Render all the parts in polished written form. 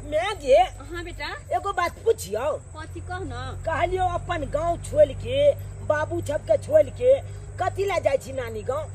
मैं गे। हाँ बेटा, एगो बात पूछियो। कथी कह ना? कहलियो अपन गांव छोड़ के बाबू छप के छोड़ के कथी ला जाय छी नानी गांव?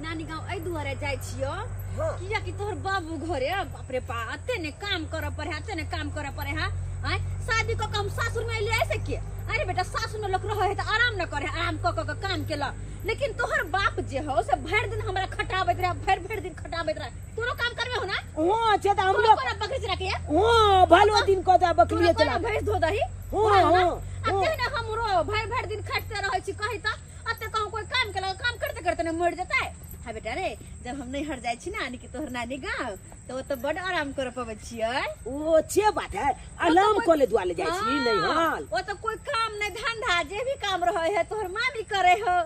नानी गांव एहि दुआरे जाय छियो। हाँ। किया कि तोहर बाबू घरे बाप रे बा अते ने काम करे पड़े है, अते ने काम करे पड़े है। आय शादी क के हम सासुर में अइले ऐसे के? अरे बेटा सासुर में लोग रहे है त आराम न करे, आराम क क के काम केला। लेकिन तोहर बाप जे हो से भरि दिन हमरा खटाबैत रहे, भरि भरि दिन खटाबैत रहे। तोरो काम करबे हो ना? हां छे त हम तोरो लोग कोना बकरी चरा के? हां भलो दिन क दा बकरी तोरो चला। कोना भैंस धो दही? हां, हां, हां, आ हां। तेहने हमरो भरि भरि दिन खटते रहै छी कही त अते कहूं कोई काम केला, काम करते करते ने मर जेतै। हाँ बेटा रे, जब हम नैहर जाइ छी ना, यानी कि तोहर नानी गाँव, तो ओतऽ बड आराम कर पबै छियै। ओ छे बात है, आराम कले दुआले जाइ छी नैहर। ओतऽ कोई काम नहीं धंधा जे भी काम रहे है तोहर मामी करे हो,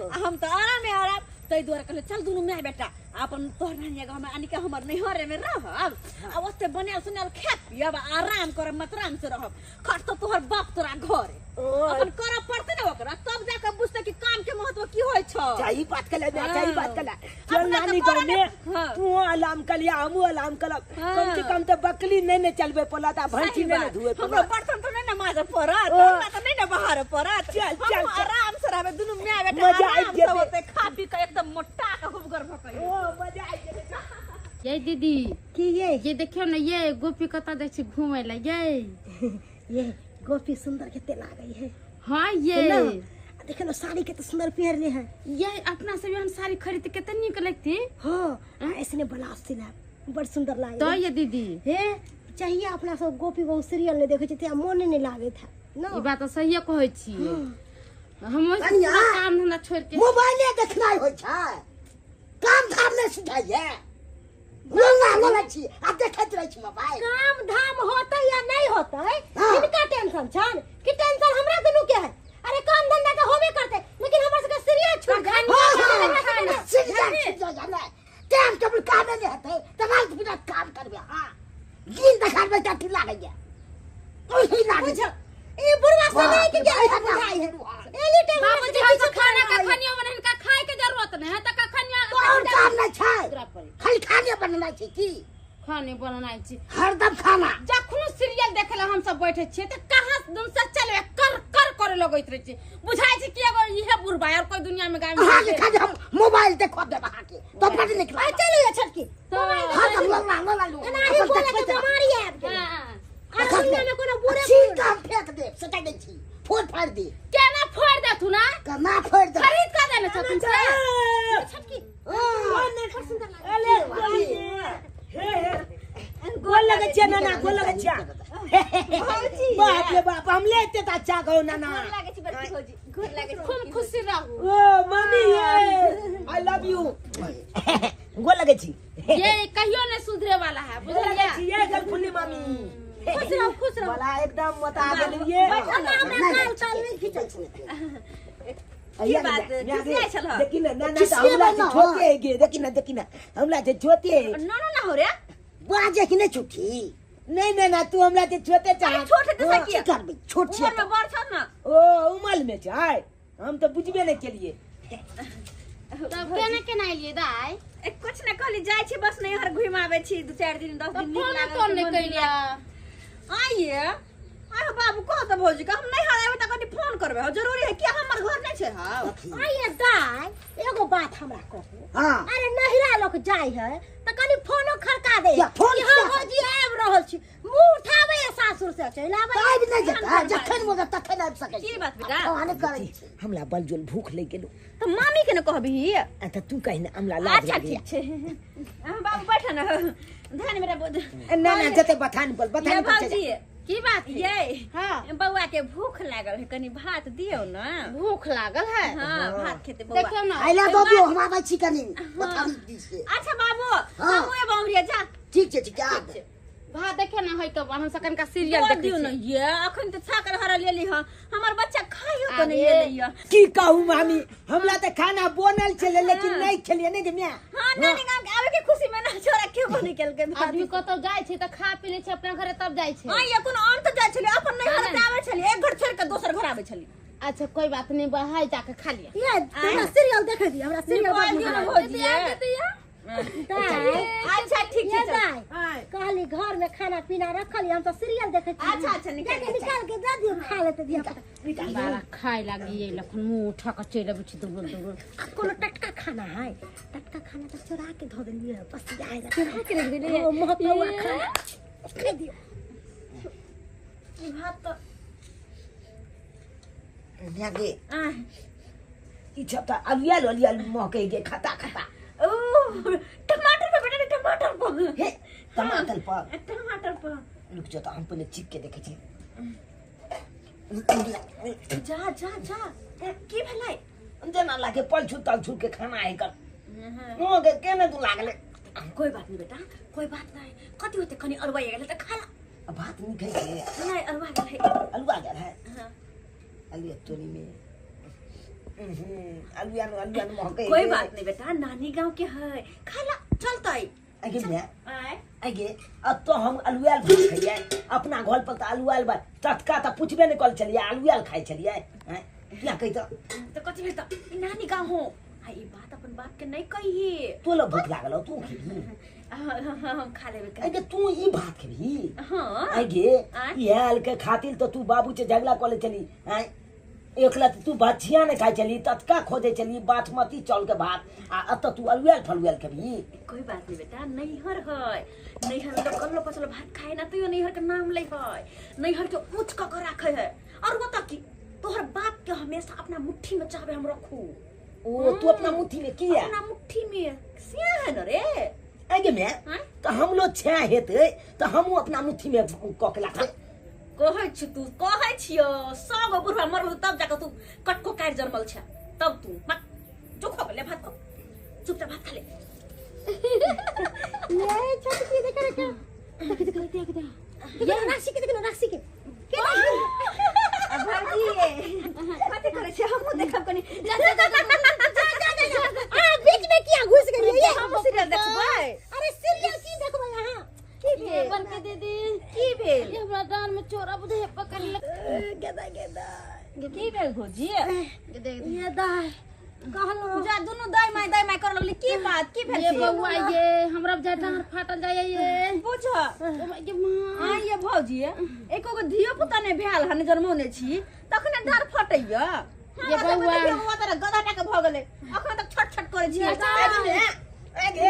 आ हम तो आरामे आराम। तै दुआरे कहले चल दुनू my बेटा अपन तोहर नानी गाँव में यानी कि हमर नैहरे में रहब, आ ओते बनायल सुनायल खा पियब, आराम करब, मतराम से रहब। खटतो तोहर बाप तोरा घरे, अपन करऽ पड़तै ने ओकरा, तब जाके बुझतै कि काम के महत्व की होइ छौ। चाही बात कले बे, चाही बात कले। चल अपना नानी तऽ घर करऽ में, ने। हाँ। तू आराम कलिया, हमहूँ आराम करब। हाँ। कम से कम तऽ बकली नहीं ने चलबे पड़त, आ भैंसी सही नहीं ने बात। धुए हमरो पड़त। बर्तन तो नहीं ने माजऽ पड़त, ओ। हमरा तऽ नहीं ने बहारऽ पड़त। चल, हमहूँ चल, चल। आराम से रहबै दुनू my बेटा, मजा आबि आराम से जेतै। होतै, खा पी के एकदम मोटा के खूब गर्भ कहियो। ओ, मजा आबि जेतै। ये दीदी की ये? ये देखियो ना, ये गोपी कतऽ जाइ छै घूमे ला? ये ये गोपी सुंदर के लागै है। हाँ ये ना, देखियो ना साड़ी के तो सुंदर पहिरले है। ये अपना सब हम साड़ी खरीद के कते नीक लगती। हाँ, ऐसने ब्लाउज सिला बड़ सुंदर लागे। तो ये दीदी हे चाहिए अपना सब गोपी बहु सीरियल नहीं देखे छियै, मोन नहीं लागे था ना। ई बात तो सहिए कहै छी। हम कनिया, काम धंधा छोड़ के मोबाइले देखनाइ होइ छै, काम धाम नहीं सुझाइए, लोला लोला छी आ देखैत रहै छी मोबाइल। काम धाम होतै या नहीं होतै हाँ। इनका टेंशन छन कि टेंशन हमरा दुनू के है। अरे काम धंधा तो होबे करते, लेकिन हमर सबके सीरियल छूट जाए। हाँ, हाँ, सीरियल छूट जाए ने, टाइम टेबुल कामे नहीं हेतै तऽ राति बिराति काम करबै। हाँ दिन देखाबै तऽ अथी लागैए, ओही लागै बुझल ई बुढ़वा समय के क्या है बुझाइ है। एली टाइम बाबूजी हम सब खाना कखनियो बने, हिनका खाय के जरूरत नहीं है तऽ कखनियो और काम नहीं छै, खाली खाने बनेनाइ छै की? खाने बनेनाइ छै हरदम खाना। जखनो सीरियल देखे ला हम सब बैठे छियै तऽ कहाँ दुन से चलबे कर कर करे लगैत रहै छै। बुझाइ छै कि एगो इहे बुढ़बा और कोई दुनिया में गाय में अहाँके खाली हम मोबाइल देखो देब अहाँके तो बड नीक लागत। चलू ये छटकी हरदम लोला लोला लो। एनाही बोले के बीमारी आबि गेलै। हाँ। आ दुनिया में कोनो बुढ़े छींक हम फेंक देब, सटा दै छी, फोड़ फाड़ दे। केना फोड़ देथु ना? केना फोड़ देब? खरीद के देने छथुन से। छटकी हाँ। बड़ सुंदर लागै। अरे हे हे गोल लगै छियै नाना, गोल लगै छियै। बाप रे बाप, हम ले एते तऽ अच्छा कहू नाना। गोर लागै छी बड़की भौजी, गोर लागै छी। खूब खुशी रहू। ओ मम्मी ये I love you. गोल लगै छी। ये कहियो नहीं सुधरे वाला है, गोल लगै बुझलियै? छी ये गलफुली मामी। खुश रहू, खुश रहू। बला एकदम मता गेलियै ये। हमरा गाल ताल नहीं खींचल छै। की बात, खिसियाइ छल हँ? देखी ना नाना, तऽ खिसिएबै हमरा जे ना। छोटे है गे, देखी ना, देखी ना, हमरा जे छोटे है। ना ना ना हो रे। बाजे कि नहीं छुट्टी? नहीं नहीं ना, तू हमरा जे छोटे चाह। अरे छोट हेतै से की किया? करबै? छोट छियै उमर में बड़ छौ ना। ओ उमर में छै, हम तऽ बुझबे नहीं केलिए। तब केना केना एलियै दाइ? ए, कुछ नहीं कहली, जाइ छी बस नैहर घुमि आबै छी 2-4 दिन 10 तऽ दिन। नीक फोन लागल तोन तऽ नहीं मन कैलियै। आइए अरे बाबू कह तऽ भौजी के हम नैहर आबै तऽ कनि फोन करबै। हौ जरूरी है कि हमर घर नहीं छै? हौ आइए दाइ, एगो बात हमरा कहू। हाँ। अरे नहिरा लोक जाइ है तऽ कनि फोनो खड़का दे या, फोन कि हाँ किया? भौजी आबि रहल छी, मुँह उठाबै है सासुर से चलि आबै। आबि नहि जेतै, जखन मोन तखन आबि सकै की छी। बात बेटा? फोन करै छी। हमरा बलजोल भूख लागि गेलो। तऽ मामी के ने कहबही? आ तऽ तू कहि ने, हमरा लाज अच्छा लागैया। ठीक छै। अहाँ बाबू बैठ न, धान मेरा बोझ। ना ना जते बथान पर, बथान ये पर चलि भौजी जा। की बात है? ये हाँ। बौआ के भूख लागल है, कनि भात दियौ ना। भूख लागल है? हाँ, भात खेते बौआ। देखियौ ना। आइला बाबू, हम आबै छी कनि बथान दिस से। अच्छा बाबू, हाँ। हम एबो अमरिया जा। ठीक छै, ठीक छै, आ ठीक छै। भात देखियौ ना होय के हम सब कनका सीरियल दऽ देखै दियौ ना छी। ये, अखन तऽ छाकर हरा लेली हँ, हमर बच्चा खाइयो के नहि अरे। एलै ये। की कहू मामी, हमरा तऽ खाना बनल छलै लेकिन नहीं खेलियै ने गे माय। हाँ, नानी गाम के आबै के खुशी में ना छोरा के बनी केलकै भात। आदमी कतौ जाइ छै तऽ खा पी लै छै अपना घरे तब जाइ छै। हाँ, ये कोनो आन तऽ जाइ छलै, अपन नैहर हाँ। तऽ आबै छलै, एक घर छोड़ि के दोसर घर आबै छलै। अच्छा कोई बात नहीं, बाहर जाके खा लिया। ये हमरा सीरियल देखे दिअ, हमरा सीरियल निकालि बड़ दियौ ना नीक भौजी। आबि जेतै या? अच्छा ठीक छै दाई कहली घर में खाना पीना रखल हम तो सीरियल देखे छी। अच्छा अच्छा निकाल निकाल के दे दियो खा लेते दिया बारा खाए लागी ये लखन मुंह उठा के चलि अबै छै दौड़ल दौड़ल। कोनो टटका खाना है टटका खाना तो चोरा के धो देलिए बस जाएगा चोरा के रख देलिए ओ महकौआ खाना खा दियो ई भात तो गे ई छता अलिया ललिया महके गे खाता खाता ओ टमाटर पर बेटा टमाटर पर हे टमाटर पर टमाटर पर रुक जा तो हम पहले चीख के देखे छी। जा जा जा की भेलै जेना लागे पलछू तलछू के खाना है कर मुँह के केने तू लागले। कोई बात नहीं बेटा कोई बात नहीं कथी होते कनी अरुआ गेलै त खा ला। भात नहीं खाइ छै नहीं अरुआ गेल है अरुआ गेल है। हां अलुआ तोरी में अलुआ नु अलुआ नु महके। कोई बात नहीं बेटा नानी गांव के है खा ला चलतै। आगे मैं आय आगे अब तो हम अलुआल भात खाइए अपना घर पर तो अलुआल बा टटका तो पूछबे नहीं कल चलिए अलुआल खाइ चलिए हैं क्या कहि तो कथी भेल त नानी गांव हो आ ई बात अपन बाप के नहीं कहिए। तो लो भूख लागल तू खेबी हम खा लेबे। आगे तू ई भात खेबी। हां आगे ई हाल के खातिर तो तू बाबू से झगड़ा कले चली हैं एकला तू बाछिया ने खाइ चली तटका खोजे चली बासमती चावल के भात आ अत तू अलुआल फलुआल खेबी। कोई बात नहीं बेटा नैहर है नैहर में कल्लो पचलो भात खाए ना तैयो नैहर के नाम ले है नैहर के ऊंच क के राखे है। और वो तक की तोहर बाप के हमेशा अपना मुट्ठी में चाहबे हम रखू। ओ तू अपना मुट्ठी में किया अपना मुट्ठी में सिया है न रे। आगे मैं तो हम लोग छे हेते तो हम अपना मुट्ठी में क के राखबे। कहै छी तू कहै छियो सब बुढ़वा मरल तब जाके तू कटको काटि जन्मल छ तब तू मत जो खो ले भात खो चुपचाप भात खा ले। ये छोटकी देख देख देख देख देख देख ये राशि के देख राशि के भाजी कथि करै छै हमहु देखब कनी जा जा जा जा जा आ बीच में किया घुस गेलिए ये हम सीरियल देखबै। अरे सीरियल की देखबै यहां की भेल बड़के दीदी की भेल ये हमरा दान में चोरा बुझे पकड़ ले गेदा गेदा की भेल भौजी ये दाई कहलो जा दुनु दाई माई कर लगली की बात की भेल ये बउआ ये हमरा बुझा डांर फाटल जाय ये बुझ ये मां आ ये भौजी एको गो धियो पुता नै भेल हन जन्मौने छी तखने डार फटैया ये बउआ बउआ तोरा गधा टा के भ गेलै अखन तक छट छट करै छी। आगे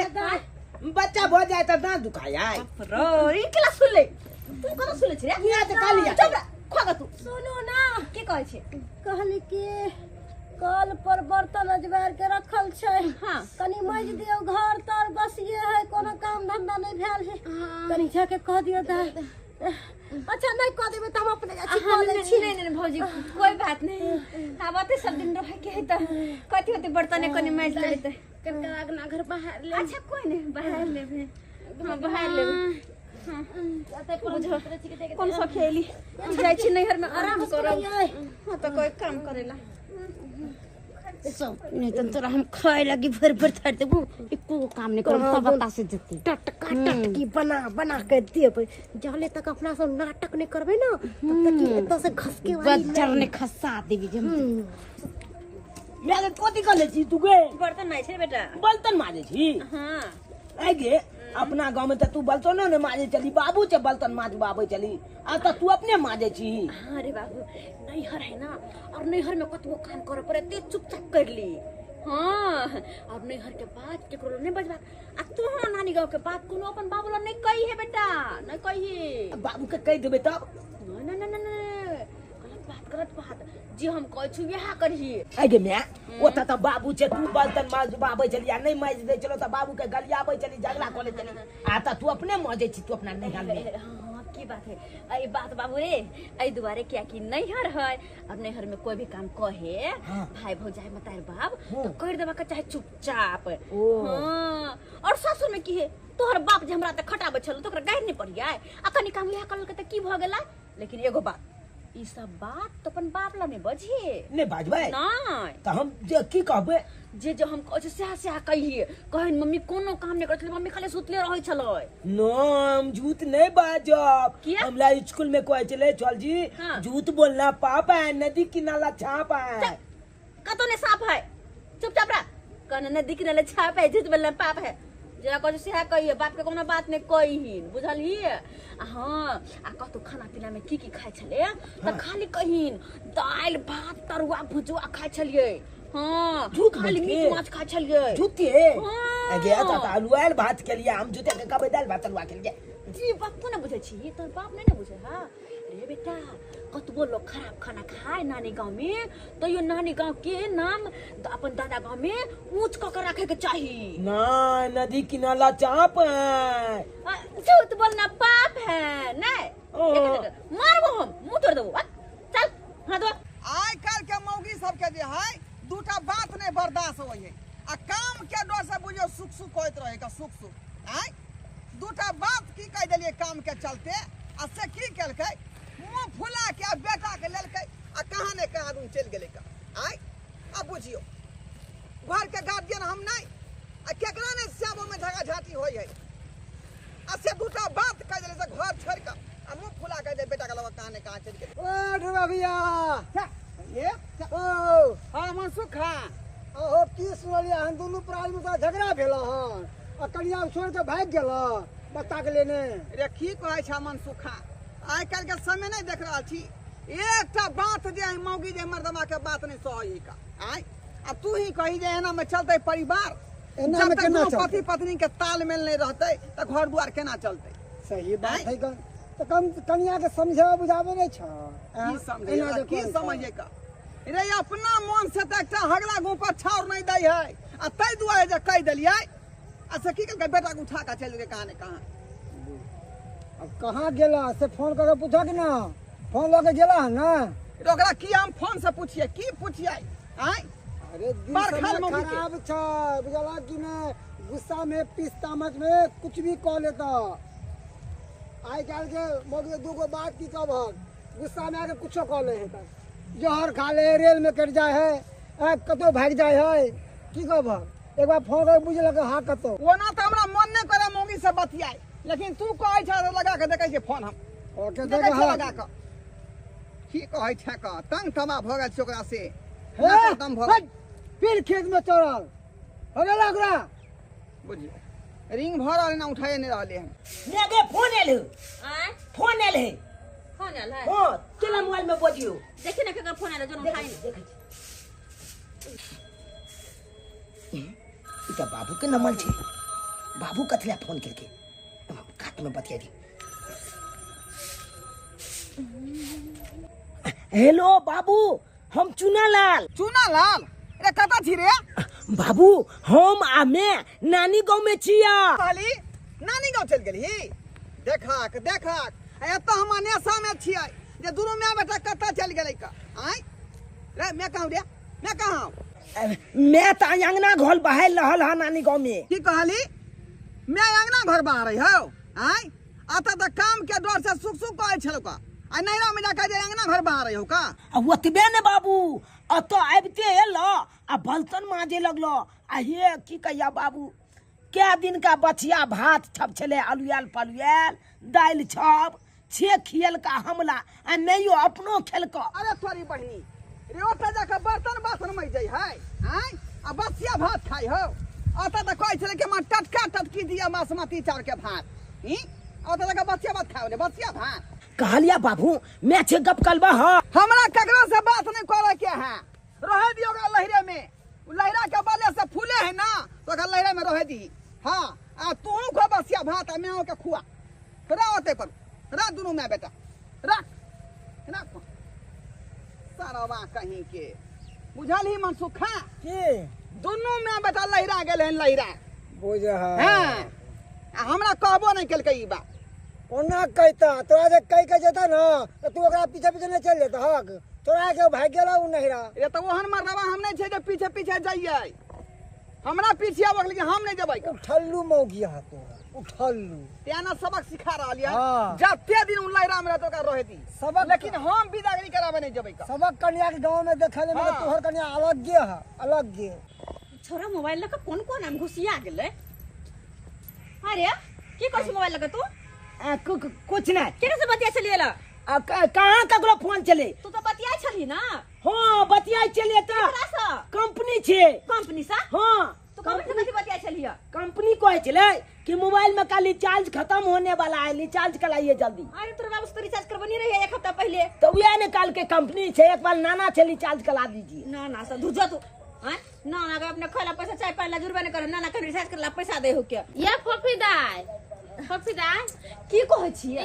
बच्चा भ जाए त दांत दुखाय रो ई केला सुनले तू कत सुनले छी रे यहाँ त काली चुप रह खा ग तू सुनो ना की कहै छी कहली कि कल पर बर्तन अजवार के रखल छै। हां कनी मज दियो घर तर बसिए है कोनो काम धंधा नहीं भेल है कनी जाके कह दियो दाई। अच्छा नहीं कह देबे त हम अपने जाछि कह लै छी। नहीं नहीं भौजी कोई बात नहीं हम अते सब दिन रहे के है त कथि होते बर्तन कनी मज लेबे त कनका अगना घर बाहर ले। अच्छा कोई नहीं बाहर लेबे। हां बाहर लेबे। हां अते पर उतरे छी के देख कोन सखेली जाय छी नैहर में आराम करब। हां त कोई काम करेला सब नहीं तो तोरा हम खाए लगी भर भर थार देबो एको काम नहीं करब तब बता से जती टटका टटकी बना बना के देबै जहले तक अपना सब नाटक नहीं करबै ना तब तक एतऽ से घसके वाली बज्जर ने खसा देबी जे मैं के कथि कहले छी तू गे बर्तन नहीं छै बेटा बर्तन माजे छी। हां आगे अपना गांव में त तू बर्तन ने माजे चली बाबू से बर्तन माजबाबै चली आ त तू अपने माजे छी। हां रे बाबू नैहर है ना और नैहर में कतबो काम करे पड़े ते चुपचाप कर ली। हां और नैहर के बात केकरो नहीं बजबा आ तू हम नानी गांव के बात कोनो अपन बाबू ला नहीं कही है बेटा नहीं कही है। बाबू के कह देबे तब ना ना ना ना गलत बात गलत बात जे हम कहै छी वएह करही। आगे मैं ओत त बाबू छे तू बर्तन माजबाबै चली आ नहीं माज दे चलो त बाबू के गलियाबै चली झगड़ा करे चली आ त तू अपने मजे छी तू अपना नैहर में। हां की बात है ए बात बाबू रे ए दुआरे क्या कि नैहर है अब नैहर में कोई भी काम कहे हाँ। भाई भौजाई मतार बाप हाँ। तो कर देबा के चाहे चुपचाप। ओ। हां और ससुर में की है तोहर बाप जे हमरा त खटाबै छल तो ओकरा गारि नहीं पड़ियै आ कनी काम इएह करलकै त की भ गेला। लेकिन एगो बात ई सब बात तो अपन बाप ला नहीं बजिए नहीं बाजबै नहीं त हम जे की कहबै जे जे हम कहै छी सएह सएह कहिए कहन मम्मी कोनो काम नहीं करै छलै मम्मी खाली सुतले रहै छलै। नो हम झूठ नहीं बाजब। हमरा स्कूल में कहै छलै चल जी हाँ। झूठ बोलना पाप है नदी की नाला छाप है। कतो ने साफ है चुपचाप रह कहना नदी की नाला छाप है झूठ बोलना पाप है। जे कहै सएह कहिए, बाप के कोनो बात नहि कहिन, बुझलही? आ हँ, आ कतौ खाना पीना में की की खाइ छलै तऽ खाली कहिन दालि भात तरुआ भुजुआ खाइ छलियै। हाँ, खाली मीट माछ खाइ छलियै। झूठे हाँ। गे त आलू आयल भात के लिए हम झूठे के कबे दाल भात तरुआ के लिए। जी बाप तू ना बुझै छी, तोर बाप नहीं ना बुझै। हाँ रे बेटा, कतबो लोग खराब खाना खाए नानी गाँव में तैयो नानी गाँव के नाम अपन दादा गाँव में ऊंच कऽ के रखे के चाही। ना नदी किनारा चाप है। झूठ बोलना पाप है। नहीं मारबो हम, मुंह तोड़ देबो। चल हाथ धो। आइ काल्हि के मौगी सबके जे है दूटा बात नहीं बर्दाश्त होइ है आ काम के डर से बुझियौ सुख सुख होइत रहे का सुख सुख। आइ दूटा बात की कहि देलियै काम के चलते आ से की केलकै मुँह फुला के आ बेटा के लेलकै आ कहाँ ने कहाँ आदमी चलि गेलै का। आइ आ बुझियौ घर के गार्जियन हम नहीं आ केकरा ने श्यामो में झगड़ा झाँटी होइ है आ से दूटा बात कहि देलियै से घर छोड़ि कऽ आ मुँह फुला के जे बेटा के लग कहाँ ने कहाँ चलि गेलै। ओ ढुआ भैया, ये ओ हाँ मनसुख। हाँ अहो की सुनलियै हन, दुनू प्राणी में झगड़ा भेल हन आ कनिया छोड़ के भागि गेल बच्चा के लेने। रे की कहै छ मनसुखा, आइ काल्हि के समय नहीं देख रहल छी। एकटा बात जे है मौगी जे मर्दमा के बात नहीं सहै का। आइ आ तू ही कही जे एना में चलतै परिवार, एना में केना चलतै? पति पत्नी के तालमेल नहीं रहतै तऽ घर दुआर केना चलतै? सही बात है। तऽ कम कनिया के समझावे बुझावे नहीं छ। की समझे की समझे का रे, अपना मन से तऽ एकटा हगला गुँ पर छाउर नहीं दै है आ ताहि दुआरे जे कहि देलियै आ से की केलकै बेटा के उठा के चलि गेलै कहाँ ने कहाँ। अब कहाँ गेला से फोन करके पूछक ना, फोन लऽ के गेला हन ना। रे ओकरा की हम फोन से पूछिए, की पूछिए? आँय अरे दिन समय खराब छ बुझला कि नहीं, गुस्सा में पिस्ता मत में कुछ भी कह लेता। आइ काल्हि के मौगी दूगो बात की कहब, गुस्सा में आके कुछो कह ले है, जहर खा ले, रेल में कटि जाए है, कतौ भागि जाए है, की कहब? एक बार फोन कर बुझलक हाँ कतौ। ओना तऽ हमरा मन नहि करे मौगी से बतियाए, लेकिन तू कहै छ लगा के देखै छियै फोन हम। ओके देखै छियै लगा के। की कहै छ का तंग तबाह भऽ गेल छै ओकरा से। दम भऽ गेल। फिर खेत में चढ़ल हो गेल ओकरा। बुझियौ रिंग भऽ रहल ना, उठाए नहि रहलै हन। ने गे फोन एल है। आँय फोन एल है। फोन आयल है? हां केला मोबाइल में बजियो। देखी ना केकर फोन आयल, जोन उठाई। देखै छी ई तऽ बाबू के नंबर छै। बाबू कथला फोन केलकै, कात में बतिया दी। हेलो बाबू, हम चुनालाल। चुनालाल रे कतऽ छी रे? बाबू हम आ मैं नानी गाँव में छिया। कहली नानी गाँव चलि गेलही? देखक देखक एतऽ हम अनेसा में छियै जे दुनू my बेटा कतऽ चलि गेलै का। आँय रे मैं कहूँ रे, मैं कहाँ? मैं तऽ अंगना घर बहाल रहल हँ नानी गाँव में। की कहली? मैं अंगना घर बहारै हौ? आँय अतऽ तऽ काम के डर से सुख सुख कहै छलौ का, आ नैरा में जाके जे अंगना घर बहारै हौ का। आ ओतबे ने बाबू, अतऽ आबिते एल आ बर्तन माजे लगलो। आ हे की कहिया बाबू, कै दिन का बचिया भात छप छलै, आलुआल पलुआल दालि छप छे खियलका हमला आ नहियो अपनो खेलक। अरे तोरी बहिनी रे, ओतऽ जाके बर्तन बासन मज जाइ है। आँय आ बसिया भात खाइ हौ। अतऽ तऽ कहै छलै कि हमरा टटका टटकी दिअ बासमती चाउर के भात, ई ओतऽ जाके बसिया भात खाउ रे, बसिया भात। कहलिया बाबू मैं छे गप कलबा ह। हमरा ककरो से बात नहीं करे के है, रहे दियो ओकरा लहरे में। लहरा के बले से फूले है ना तो ओकरा लहरे में रहे दी। हाँ आ तू खो बसिया भात आ मैं के खुआ। रह ओते पर रह दुनू my बेटा रख रख सरवा कहीं के। बुझल ही मनसुखा की दुनू my बेटा लहरा गेल हन लहरा बुझ। हाँ आ हमरा कहबो नहीं केलकै ई बात। ओना कहता तोरा जे कहि के जेता ना तऽ तू ओकरा पीछे पीछे नहीं चलि जेता हक, तोरा के भागि गेल उ नहिरा। रे तऽ ओहन मर्दबा हम नहीं छै जे पीछे पीछे जाइयै, हमरा पीछे आबक लेकिन हम नहीं जेबै। उठल्लू मौगी हा तोरा, उठल्लू। तें ना सबक सिखा रहल ये। हाँ। जते दिन उ लहरा में रहत ओकरा रहे दी सबक, लेकिन हम विदागरी कराबे नहीं जेबै। सबक कन्या के गांव में देखल में हाँ। तोहर कन्या अलगे है, अलगे। छोरा मोबाइल लऽ के कोन कोन आम घुसिया गेलै? अरे की कहै छी मोबाइल लऽ के तू? कुछ नहीं। केकरा से बतिया छलियै ला? कहाँ ककरो फोन चले? तू तऽ बतियाइ छलही ना? हाँ बतियाइ छलियै तऽ। केकरा से? कंपनी छै। कंपनी से? हाँ। तो कंपनी से कथी बतिया छलियै? कंपनी कहै छलै कि मोबाइल में काली चार्ज खत्म होने वाला है, रिचार्ज कराइए जल्दी। अरे तोर बाबू से तो रिचार्ज करबनी रही एक हफ्ता पहले। तो वह निकाल के कंपनी से एक बार नाना से रिचार्ज करा दीजिए। ना ना सब धुर जा तू। हां ना ना अपने खाला पैसा चाय पानी ला जुर्माना नहीं करे, ना ना कहीं रिचार्ज करला पैसा दे हो क्या? ये फोफी दाई, फोफी दाई की कहै छियै?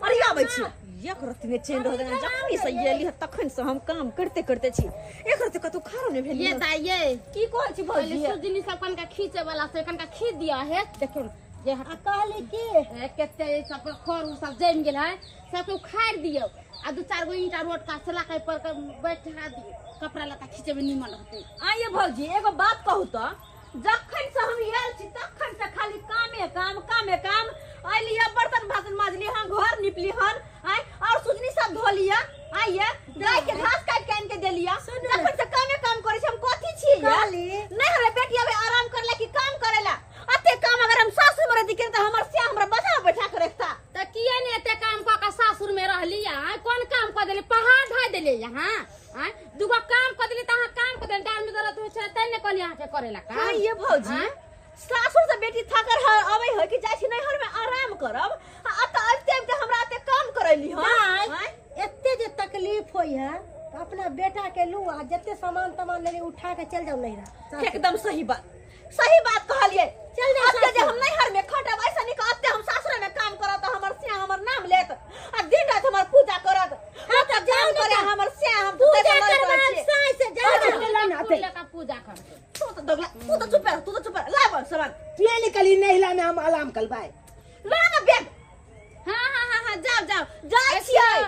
अरे आबै छी एक रत्ती ने चेन रह देना, जखनी से एली तखन से हम काम करते करते छी, एक रत्ती कतौ खारो ने भेल। ये दाई ये की कहै छी भौजी? सुजनी सब कनका खींचे वाला से कनका खींच दिया है। देखियो जे आ कहली की केते सब खर उ सब जम गेल है, सबके उखाड़ दियो आ दू चार गो ईंटा रोड का सला के पर के बैठा दियो, कपड़ा लत्ता खींचे में निमन रहतै। आइए भौजी एगो बात कहू त, जखन से हम आयल छी तखन से खाली कामे काम कामे काम। आइलिया बर्तन भासन माजली हन, घर निपली हन, आय और सुजनी सब धोलिया, आइए गाय के घास काट के आन के देलिया। जखन से कामे काम करै छी हम कथी छी कहली नहीं हमरा बेटी अबे आराम करला कि काम करेला। अते काम अगर हम सासुर में रहती त हमर से हमरा बचा बैठा के रखता। त किए ने एते काम क के सासुर में रहली? आ कोन काम क देली? पहाड़ ढा देले यहां। आ दुगो काम क देली त अहां काम क देली, डाल में दर्द होय छै तै ने कहली अहां के करेला काम। हां ये भौजी सासुर से बेटी थकर अबै है कि जाइ छी नैहर में आराम करब, आ अत आबिते आबिते हमरा एते काम करैली हन। एते जे तकलीफ होई है त अपना बेटा के लू आ जते सामान तमान लेले उठा के चल जाओ नैहरा। एकदम सही बात, सही बात कहलिए। चल जाओ। अते जे हम नैहर में खटब ऐसा नहीं अते हम सासुर में काम करब त हमर सिया हमर नाम लेत आ दिन रात हमर पूजा करत। हां त जाओ करे हमर सिया हम पूजा करबाब साय से जाओ लका पूजा करते। तू तो दगला, तू तो चुप रह, तू तो चुप रह। लाब सामान तू निकली नहिला में हम आराम करबाए। ला ना बैग। हां हां हां हां जाओ जाओ जाय छियै।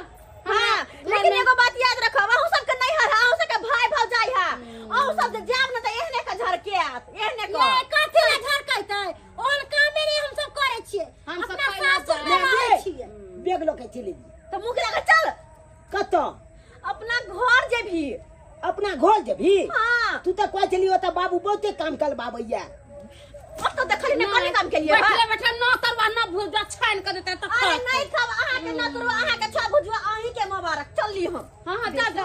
हां लेकिन एगो बात याद रखब, अहूँ सबके नैहर है, अहूँ सबके भाई भौजाई है, अहूँ सब जे जाब न त एहने के झरके आत, एहने के ये कथी ला झरकैतै? ओन कामे नै हम सब करै छियै, हम सब अपना सासुर में रहै छियै। बैग लके चलि त मुख लगा चल। कत? अपना घर जेबही। अपना घर जेबही? हां तू त कहै छली ओत बाबू बहुते काम करबाबैया। अब तो देखली ने कोन काम केलिए? बैठले बैठले न तरवा न भुजवा छान के देते त अरे नहीं खाब अहाँ के न तरवा, अहाँ के छा भुजवा अहीं के मुबारक। चलली हम। हां हां जा जा।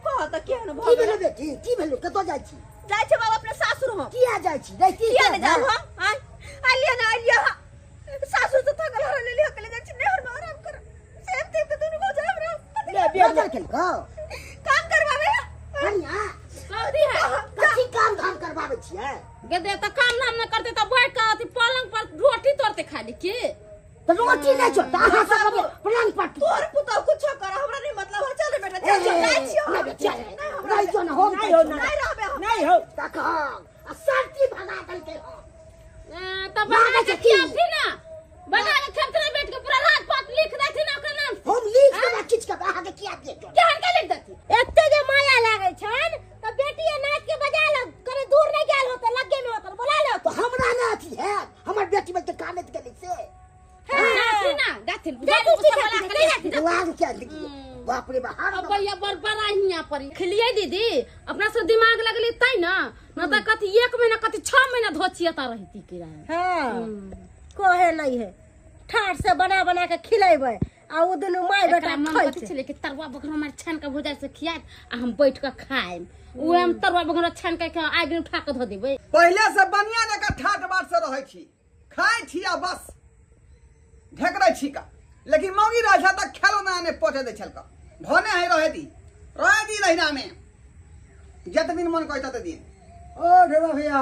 कह त केहन भ की भेलो बेटी? की भेलो? कतौ जाइ छी? जाइ छी बाबा अपने सासुर हम। किया जाइ छी? रहिती किया ने जाब हम? आय आइलिए ना आइलिए। सासुर से थकल हर लेली हकले जाइ छी नैहर में आराम कर। सेम ते त दुनू भौजाई हमरा ले बेटा खेल को काम करबाबे। कनिया कथी है? कथी काम धाम करबाबै छियै? गदे त काम धाम न करते त बैठ के अथी पलंग पर रोटी तोड़ते खाली के त रोटी नै छो त अहाँ सब पलंग पर तोर पुतौ कुछो कर हमरा नहीं मतलब है। चल रे बेटा चल चल जाइ छियो। नहीं बेटा नहीं जो न हम नहीं हो नहीं रहबे हम नहीं हो तखन आ सर्दी भगा देलकै हम। त बना के खियाबी ना, बना के खेतरे बैठ के पूरा रात पात लिख देथि ना ओकर नाम। हम लिख देबै किछ के अहाँ के किया दिए? केहन के लिख देथि? एते जे माया लागै छन त बेटी नाच के बजा ल, करे दूर नहीं गेल होत, लगे में होत, बोला लो। तो हमरा ना अथी है, हमर बेटी बच्चे कानत गेलै से। हां जाथि ना जाथि जाथि दुआर के लिखिए। बाप रे बाप। अब भैया बड़ बड़ा हिया पर खिलिए दीदी अपना से दिमाग लगली तै ना न त कथी 1 महीना कथी 6 महीना धोचियता रहती के रहे। हां कहे नहीं है, ठाठ से बना बना के खिलेबै आ उ दुनू my बेटा खाइ छै। कथी छलै कि तरुआ बघरा मार छान के भुजा से खियात आ हम बैठ के खाएम, उहे हम तरुआ बघरा छान के आगि में उठा के धो देबै। पहले से बनिया ने का ठाठ बाट से रहै छी, खाइ छी आ बस ढेकरै छी का, लेकिन मौगी रहै छै त खेलो ना ने पहुंचे दै छलका। भने है रहे दी रहे दी लहिना में जत दिन मन कहता त दिन। ओ ढेबा भैया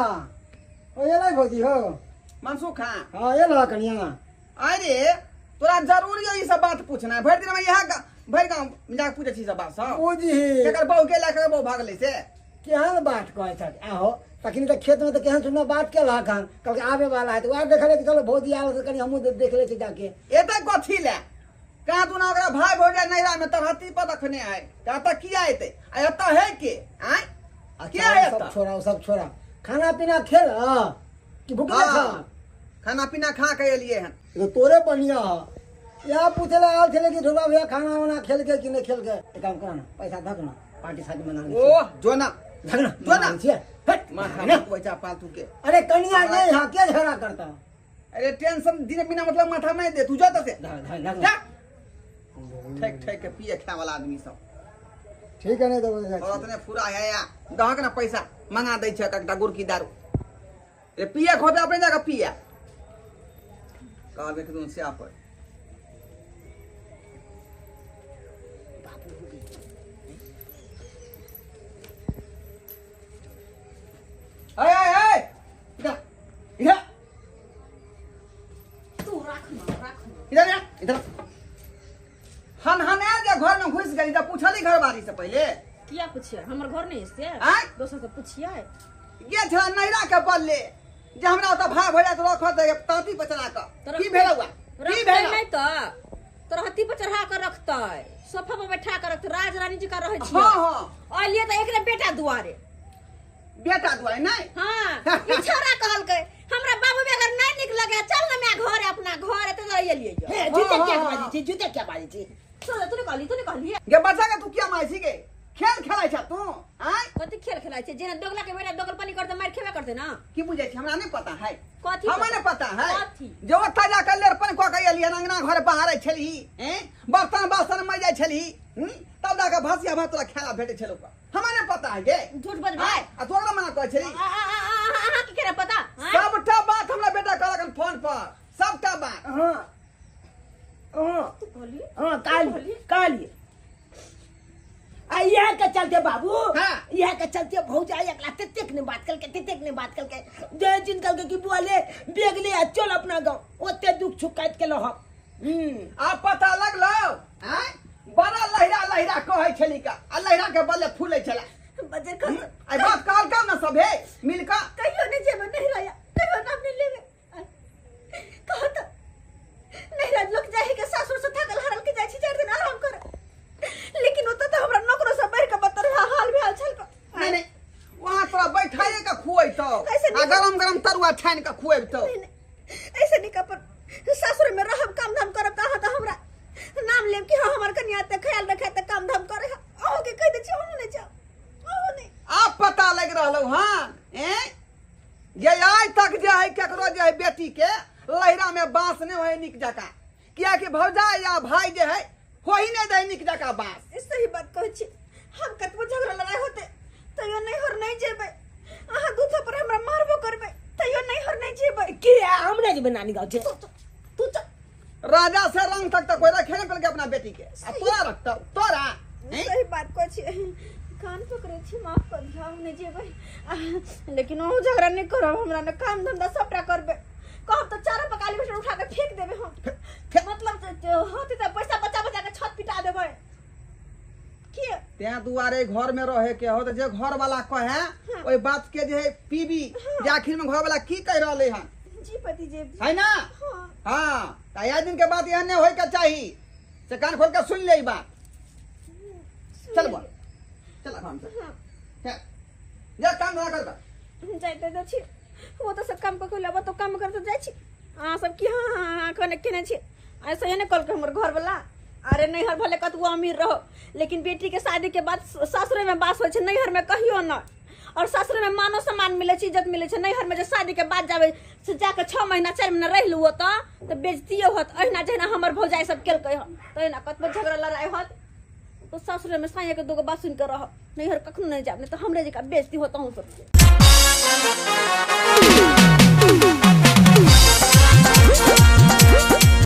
ओ एलै भौजी हो मनसुख। हां हां एला कनिया। अरे तोरा जरूरी है ई सब बात पूछना? भरि दिन में यहाँ भरि गांव जाके पूछे छी सब बात सब। पूजी केकर बहू गेला केकर बहू भागलै से केहन बात कहै छ? आहो तखनी त खेत में त केहन सुनना बात केलक हन, कहलक आबे वाला है त वएह देखले कि चलो भौजी आयल त कनी हमहूँ देख लै छी जाके। एते कथी ले कहाँ तू ना ओकरा भाई भौजाई नैहरा में तरहत्ती पर रखने है त एतऽ किया एतै आ एतऽ है के आँय के है सब एतऽ? छोड़ा सब छोड़ा, खाना पीना खेल कि भूख हाँ, खाना पीना खा के एलिए हन। तो तोरे बढ़िया है, यहाँ पूछे ला आयल छलै कि ढोबा भैया खाना वाना खेल के कि नहीं खेल के। एक काम करा ना पैसा धक ना पार्टी शादी मना ले। ओ जो ना धक ना जो ना। छियै हट माथा ना। पैसा फालतू के। अरे कनिया नहीं है के झगड़ा करता? अरे टेंशन दिन बिना मतलब माथा में दे तू जा से धक धक जा। ठेक ठेक के पिए खाए वाला आदमी सब। ठीक है नहीं तो और इतने फुरा है या दहक ना पैसा मंगा दै छै एकटा गुड़की दारू। रे पिए खोते अपने जाके पिए कहलकै कि से पर ए ए ए इधर इधर तू राख ना राख ना इधर आ, इधर हन हन जे घर में घुस गेली तऽ पूछली घरवाली से पहिले किया पूछिए हमर घर नहीं से आँय? दोसर से पूछिए गे छला नैरा के बदले जे हमरा ओतऽ भाय भैया तऽ रखत है तांती पर चढ़ा कऽ की भेल हुआ की रखतै भेल नहीं तो तोरा हत्ती पर चढ़ा कर रखतै सोफा पर बैठा कर रखतै राज रानी जी का रहै छियै हाँ हाँ अलिए तऽ एकरे बेटा दुआरे बेटा दुआरे नहीं हाँ ई छौड़ा कहलकै हमरा बाबू बगैर नहीं निक लगे चल ना मैं घर अपना घर है तो एलियै हे जूते हाँ, क्या हाँ, बाजै छी जूते क्या बाजै छी सुन तू नहीं कहली तू नहीं कहली गे बच्चा के तू किया मारै छी गे खेल खेलै छ तू आँय कथी खेल खेलाइ छै जेना दोगला के बेटा दोगल पानी करते मारि खेबे करते ना की बुझै छी हमरा नहीं पता है कथी हमरा नहीं पता है कथी? जे ओतऽ जाके लेरपन कऽ के एलियै अंगना घर बहारै छलही हैं बर्तन बासन मज जाइ छलही तब जाके भसिया भात तोरा खेला भेटै छलौ हमरा नहीं पता है गे झूठ बजबै आँय, आ तू ओकरा मना कहै छलही अहाँ की केना पता आँय? सबटा बात हमरा बेटा कहलक हन फोन पर सबटा बात हाँ हाँ तू कहली हाँ काली काली आ इएह के चलते बाबू हाँ। इएह के चलते भौजाई अगला ततेक ने बात कलके ततेक ने बात कलके जे जिन कलके कि बुआ ले बैग ले आ चल अपना गाँव ओते दुख सुख काटि के लहब आब पता लगलो आँय बड़ा लहिरा लहिरा कहै छली का आ लहिरा के बदले फूलै छला बजर खस आई बात कहलकौ ने सभे मिल कऽ कहियो नहीं जेबै नहीं रहा कहियो नाम नहीं लेबै कहो तो नहीं रहा लोग जाए के सासुर से थकल हारल के जाइ छी चार दिन आराम कर लेकिन ओतऽ तऽ हमरा नौकरो से बढ़ि के बतर हाल भेल छल नहीं नहीं वहाँ तोरा बैठाइए के खुएतौ ऐसे आ नहीं- गरम गरम तरुआ छानि के खुएबतौ नहीं, नहीं, ऐसे नहीं अपन सासुर में रहब काम धाम करब तऽ अहाँ तऽ हमरा नाम लेब कि हाँ हमर कनिया तऽ ख्याल रखे तऽ काम धाम करे अहूँ के कहि दै छी अहूँ नहि जाउ अहूँ नहि आब पता लग रहलौ हँ एं जे आइ तक जे है केकरो जे है बेटी के लहिरा में बांस नहीं होय निक जकाँ कियाकि भौजाई या भाई जे है हो ही नहीं दे निक जकाँ बांस सही बात कहै छी हम कतबो झगड़ा लड़ाई होते तैयो नैहर नहीं जेबै अहाँ दू थप्पड़ हमरा मारबो करबै तैयो नैहर नहीं जेबै की हम नहि जेबै नानी गाँव छै तू तू तू राजा से रंग तक तक कोई रखे नहीं पड़के अपना बेटी के आ तोरा रखतौ तोरा हैं? सही बात कहै छी कान पकड़ै छी माफ कर दियौ हम नहि जेबै लेकिन अहूँ झगड़ा नहि करब हमरा ने काम धंधा सबटा करबै कहब तऽ चारो पकाली बैठल उठा के फेंक देबै हम मतलब होते तऽ पैसा बचा बचा के छत पिटा देबै की तें दुआरे घर में रहे के हो तो जे घर वाला कहे ओहि बात के जे है पीबी जे आखिर में घर वाला की कह रहले हन जी पति जी है ना हाँ हाँ त आइ दिन के बात एहन नहीं होय के चाही से कान खोल के सुन ले ई बात चल बोल चल आराम से हाँ चल जा काम धंधा कर कर जाइते तऽ छी वो तऽ सब काम कऽ के लेबऽ तो काम करते जाइ छी अहाँ सब की हाँ हाँ हाँ कने केने छी ऐसे ही ने कहलकै हमर घरवला अरे नैहर भले कतबो अमीर रहो लेकिन बेटी के शादी के बाद सासुरे में बास होइ छै नैहर में कहियो न और सासुरे में मानो सम्मान मिलै छै इज्जत मिलै छै नैहर में जे शादी के बाद जाबै से जाके 6 महीना 4 महीना रहि लू ओतऽ तऽ बेइज्जतियो होत अहिना जहिना हमर भौजाई सब केलकै हँ तहिना कतबो झगड़ा लड़ाई होत तो सासुरे में साया के दूगो बात सुन के रह नैहर कखनो नहीं जाब नहीं तो हमरे जकाँ बेइज्जती होत अहूँ सबके।